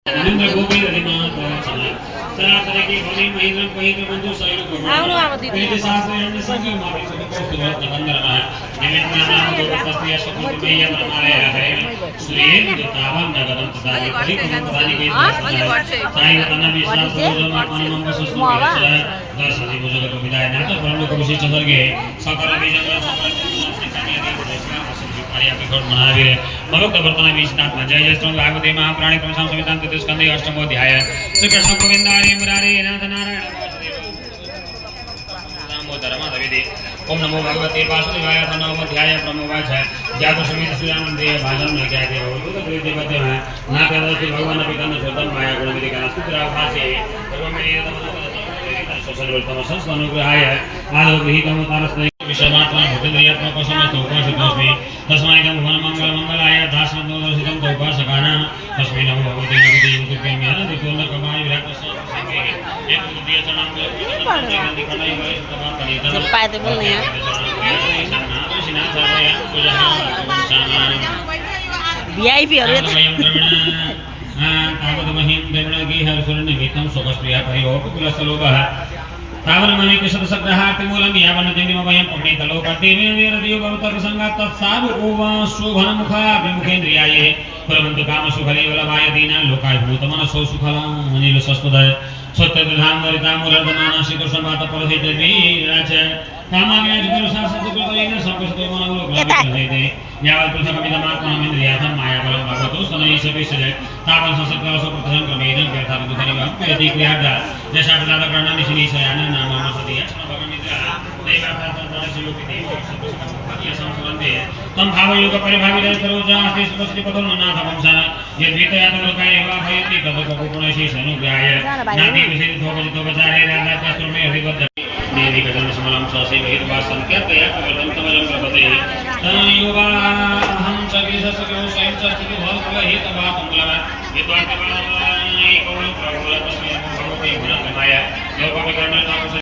Nindra Gopi Radhima Chana Sara Saraki Bhani Mahindra Pahitra Bandhu Sailu Kumar Pahitra Sastra Yanda Sangha Mari Sudhiko Sudhvat Navandharma Nivendra Nama Dhoga Pastiya Shakuti Meya Pramaya Hai Suryen Dutavam Nagadam Tadani Parikum Tadani Kedra Sai Vatana Vishwas Purujam Atmana Manga Sustu Vishwa Darsati Pujaga Pumidaya Nata Paramukha Vishi Chadarge Sakara Vijanga Sakara Sikanya Dikha Arya Pikot Manavire Malukta Vartana Vishnatma Jai Jai Strong Bhagavate Mahaprani Pramsam Savitam Titiskandi Ashtamo Dhyaya Sri Krishna Govinda Hari Murari Nata Narayana Namo Dharma Davide Om Namo Bhagavate Vasudevaya Namo Dhyaya Pramovacha Jatu Sumit Sriramande Bhajan Nagyate Bhagavata Kriti Bhatyama Nata Dasi Bhagavana Pitana Shodam Maya Gunamiti Kana Sutra Bhase Sarvamaya Dhamma Social Virtama Sansanugrahaya Ado Grihitama Tarasnai Vishamatma Bhutendriyatma Pasamasto Upashitosmi Tasmaikam Bhuvana Mangala Mangalaya Dhasmatno Darsitam Taupasakana Tasmi Namo Bhagavate Nagati Yutukya Myana Ditunda Kamai Virakasa Sange Ekudya Chanam Gandhi Kanai Vai Sutama Kanita Cepat itu nih ya. VIP harus Tavat Mahim Devnagi Harsuran Nimitam Sokaspriya Pariyopu Kulasalobaha Tavan Mani Krishna Sagraha Timulam Yavan Jandi Mabhayam Pagni Talopati Vira Diyo Bhavata Sangat Tatsabu Uva Shubhana Mukha Vimukhendriyaye Puramantu Kama Sukhali Valavaya Dina Lokai Bhutamana So Sukhala Anil Saspadaya Sattva Dhan Varita Muradhanana Shri Krishna Bhata Parasita Viracha Kamagya Juguru Sasa Jugurina Sampasato Manavlo Gravita Yaval Prasaka Vidamatma Mindriyatha Maya Valam Bhagavato Sanai Sapisaya Tavan Sasakla Sopratham Kamedam Vyartha Vidharivam Vyati Kriyada Jashabhada Karna Nishini Sayana Nama Masadiya Sanabhaga Midra Deva Bhata Shilupiti Sapisaka Bhatiya Samsurante Tam Bhava Yuga Paribhavida Saroja Asti Supasri Patham Natha Vamsana Yadvitayata Lokaya Eva Bhayati Kadaka Pupunashi Sanugraya Nati Visiti Thokajito Vachare Rada Pastrume Hrivatya Devi Kadana Samalam Sasi Vahidva Sankyataya Kavartam Tamajam Prabhate Tanayuva Aham Chagisa Sakyo Saim Chastiki Bhalkava Hitava Kumulava Vidvartavai Kaulu Prabhula Pasmi Bhagavate Gunakamaya Yoga Vikarna Tamasa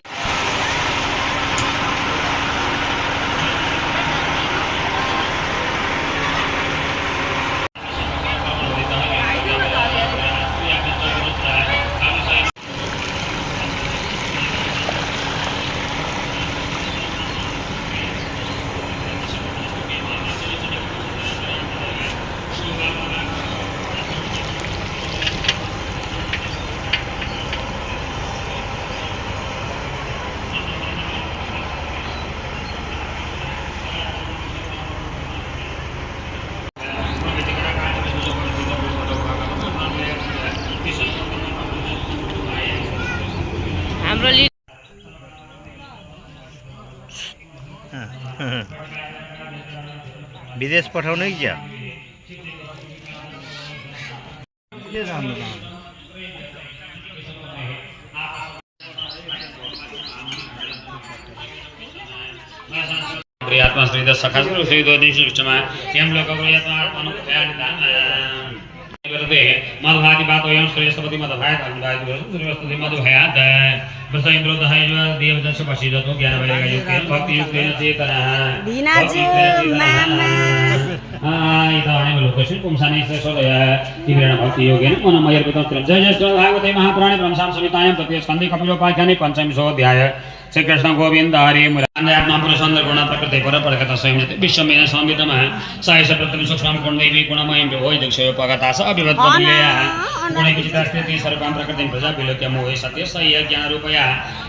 विदेश पठाउने कि क्या Priyatma Srida Sakhasru Srido Dishishchama Yam Loka Priyatma Arpanu Kayanidan Verde Madhvati Bato Yam Sriyastapati Madhvayat Anudai Sriyastapati Madhvayat Basa Indro Dahayajwa Devajan Sapashidato Gyana Vayaga Yukya Bhakti Yukyana Chetana Dinaju Mama Ita Ane Lokashin Pumsani Sesodaya Tigrana Bhakti Yogena Mana Mayar Pitantram Jai Jai Bhagavate Mahaprani Pramsam Savitayam Tatya Skandi Kapilo Pakyani Pancham Sodhyaya Sri Krishna Govinda Hari Murari Apna Sandra Guna Prakriti Para Parakata Swayamjati Vishwamena Samvidama Sai Sapratami Suksham Kundevi Gunamayam Vivoi Dakshayo Pagatasa Abhivat Padmileya Guna Vichitastiti Sarvam Prakritim Praja Vilokya Mohe Satya Sayya Jnana Rupaya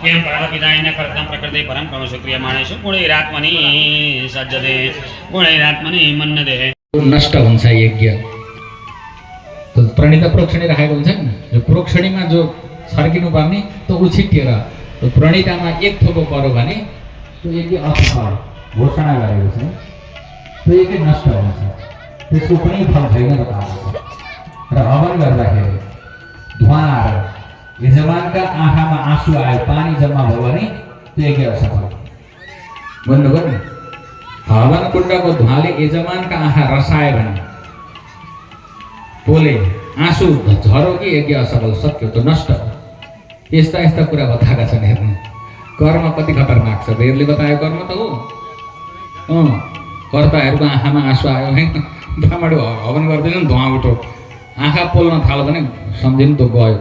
Yam Parapidayana Kartam Prakriti Param Kamasukriya Maneshu Gunairatmani Sajjade Gunairatmani Mannade नष्ट हुन्छ यज्ञ तो प्रणीत प्रोक्षणी राखेको हुन्छ नि जो प्रोक्षणीमा जो छर्किनु पर्ने त उछिटिएर तो प्रणीतामा एक थोपो पर्यो भने त्यो यज्ञ असफल घोषणा गरेको छ त्यो यज्ञ नष्ट हुन्छ त्यसको कुनै फल छैन बताएको छ र हवन गर्दाखेरि धुवा आएर यजमानका आँखामा आँसु आयो पानी जम्मा भयो भने त्यो यज्ञ असफल भन्नुभयो नि हवन कुण्डको धुवाले यजमानका आँखा रसायो भने पोले आँसु झरो कि यज्ञ असफल सत्य त नष्ट यस्ता यस्ता कुरा बताएका छन् हेर्नु कर्म कति खतरनाक छ धेरैले बतायो कर्म त हो कर्ताहरूको आँखामा आँसु आयो है ब्राह्मण हवन गर्दैन धुवा उठो आँखा पोल्न थाल्यो भने सम्झिनु त गयो,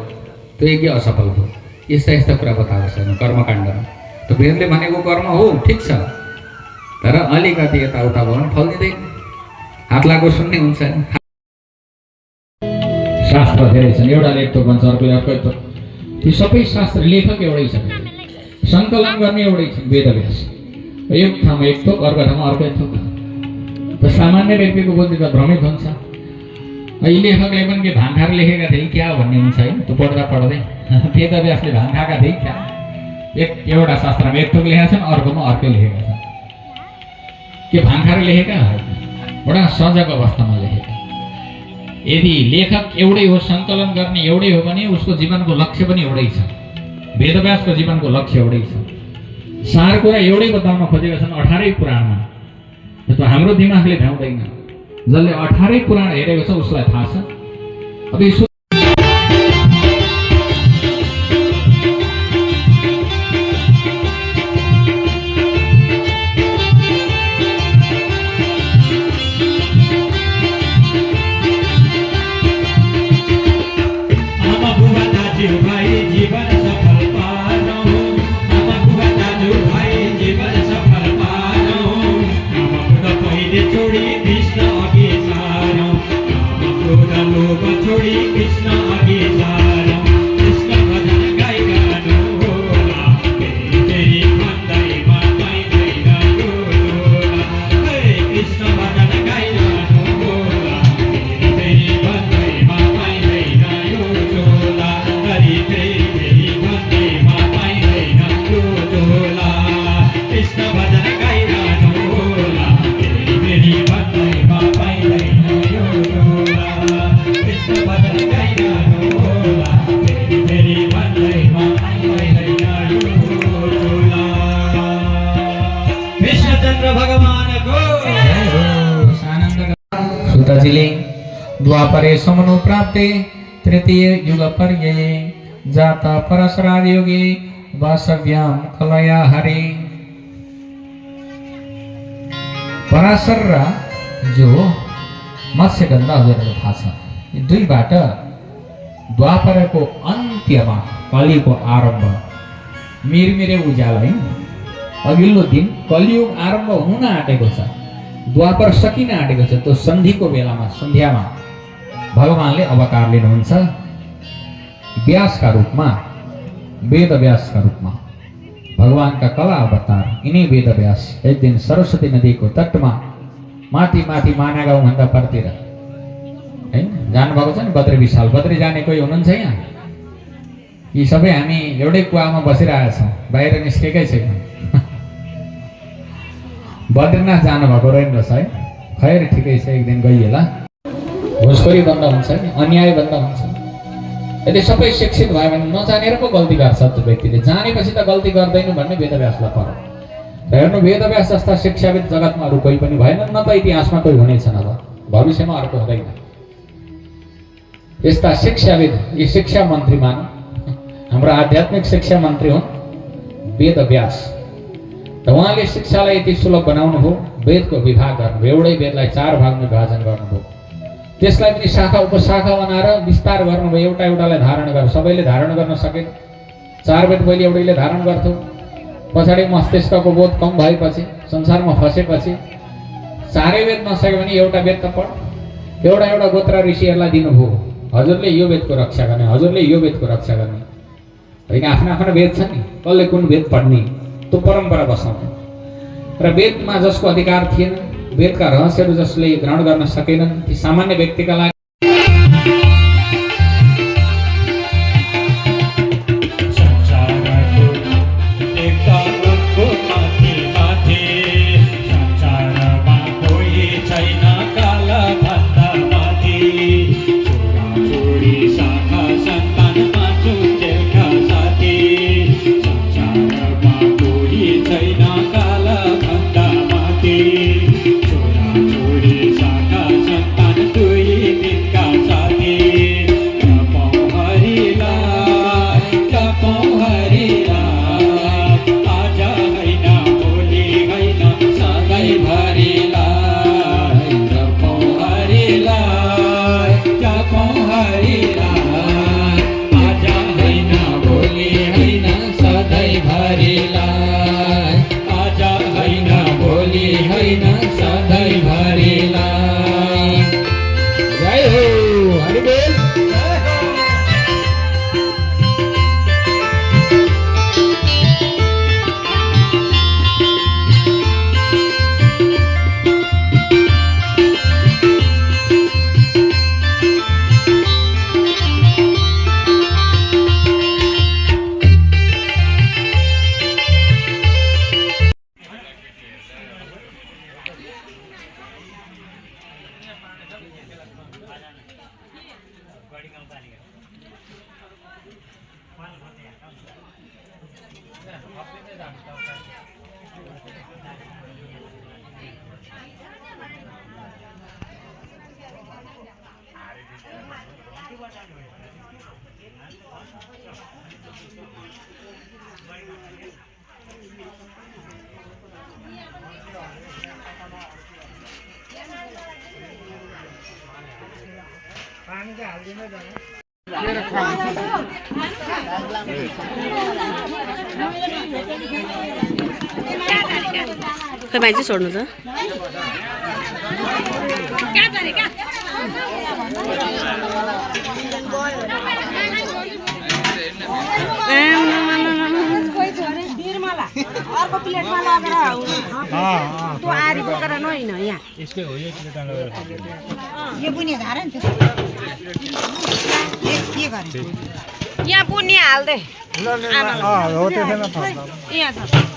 त्यो यज्ञ असफल भयो। यस्ता यस्ता कुरा बताएको छैन कर्मकाण्डमा। त वेदले भनेको कर्म हो, ठिक छ, तर अलिकति यताउता भयो भने फल दिँदैन, हात लागो सुन्ने हुन्छ। शास्त्र धेरै छन्, एउटाले एक थोक भन्छ, अर्कोले अर्को एक थोक। ती सबै शास्त्र लेखक एउटै छन्, सङ्कलन गर्ने एउटै छन्, वेदव्यास। एक ठाउँमा एक थोक, अर्को ठाउँमा अर्को एक थोक। त सामान्य व्यक्तिको बुद्धि त भ्रमित हुन्छ। यी लेखकले पनि के भान खाएर लेखेका थिए क्या भन्ने हुन्छ है, त्यो पढ्दा पढ्दै वेदव्यासले भान खाएका थिए क्या। एउटा शास्त्रमा एक थोक लेखेका छन्, अर्कोमा अर्कै लेखेका छन्। के भान खाएर लेखेका बडा सजग अवस्थामा लेखेका। यदि लेखक एउटै हो, सङ्कलन गर्ने एउटै हो भने उसको जीवनको लक्ष्य पनि एउटै छ। वेदव्यासको जीवनको लक्ष्य एउटै छ। सार कुरा एउटै बताउन खोजेका छन् 18 पुराणमा। त्यो हाम्रो दिमागले भ्याउँदैन। जसले 18 पुराण हेरेको छ उसलाई थाहा छ। अब यो द्वापरे समनो प्राप्ते तृतीय युग पर्यये जाता परशुराम योगे वासव्याम कलया हरे। पराशर र जो मत्स्यगन्धा हजुरलाई थाहा छ, यी दुईबाट द्वापरको अन्त्यमा कलियुगको आरम्भ मिरमिरे उज्यालो है। अघिल्लो दिन कलियुग आरम्भ हुन आँटेको छ, द्वापर सकिन आँटेको छ। त्यो सन्धिको बेलामा सन्ध्यामा भगवानले अवतार लिनुहुन्छ व्यासका रूपमा, वेदव्यासका रूपमा। भगवानका कला अवतार यिनै वेदव्यास एक दिन सरस्वती नदीको तटमा माथि माथि माना गाउँभन्दा परतिर हैन जानुभएको छ नि बद्री विशाल। बद्री जाने कोही हुनुहुन्छ यहाँ? यी सबै हामी एउटै कुवामा बसिरहेका छौँ, बाहिर निस्केकै छैन। बद्रीनाथ जानुभएको रहेनछ है? खैर ठिकै छ, एक दिन गइएला। घुसखोरी बन्द हुन्छ नि, अन्याय बन्द हुन्छ। यदि सबै शिक्षित भयो भने नजानेर पो गल्ती गर्छ त्यो व्यक्तिले, जानेपछि त गल्ती गर्दैन भन्ने वेदव्यासलाई पर्यो। र हेर्नु, वेदव्यास जस्ता शिक्षाविद जगतमा अरू कोही पनि भएन, न त इतिहासमा कोही हुनेछन्, अब भविष्यमा अर्को हुँदैन। यस्ता शिक्षाविद, यी शिक्षा मन्त्री मान, हाम्रो आध्यात्मिक शिक्षा मन्त्री हुन् वेदव्यास। र उहाँले शिक्षालाई यति सुलभ बनाउनु भयो, वेदको विभाग गर्नुभयो, एउटै वेदलाई 4 भागमा विभाजन गर्नुभयो। त्यसलाई पनि शाखा उपशाखा बनाएर विस्तार गर्नुभयो, एउटा एउटालाई धारण गरेर। सबैले धारण गर्न सकेन। 4 वेद पहिले एउटैले धारण गर्थ्यो, पछाडि मस्तिष्कको बोध कम भएपछि, संसारमा फसेपछि 4 वेद नसक्यो भने एउटा वेद त पढ। एउटा एउटा गोत्र ऋषिहरूलाई दिनुभयो, हजुरले यो वेदको रक्षा गर्ने, हजुरले यो वेदको रक्षा गर्ने। होइन, आफ्नो आफ्नो वेद छ नि, कसले कुन वेद पढ्ने, त्यो परम्परा बसाउने। र वेदमा जसको अधिकार थिएन, वेदका रहस्यहरू जसले ग्रहण गर्न सकेनन्, ती सामान्य व्यक्तिका लागि छोरा छोरी शाखा सन्तान कोही खै मान्छे छोड्नु त अर्को प्लेटमा लगेर त्यो आरी बोकेर नहिन यहाँ यो बुनिया धार नि के गर्ने यहाँ बुनिया हाल्दे हो त्यसैमा यहाँ छ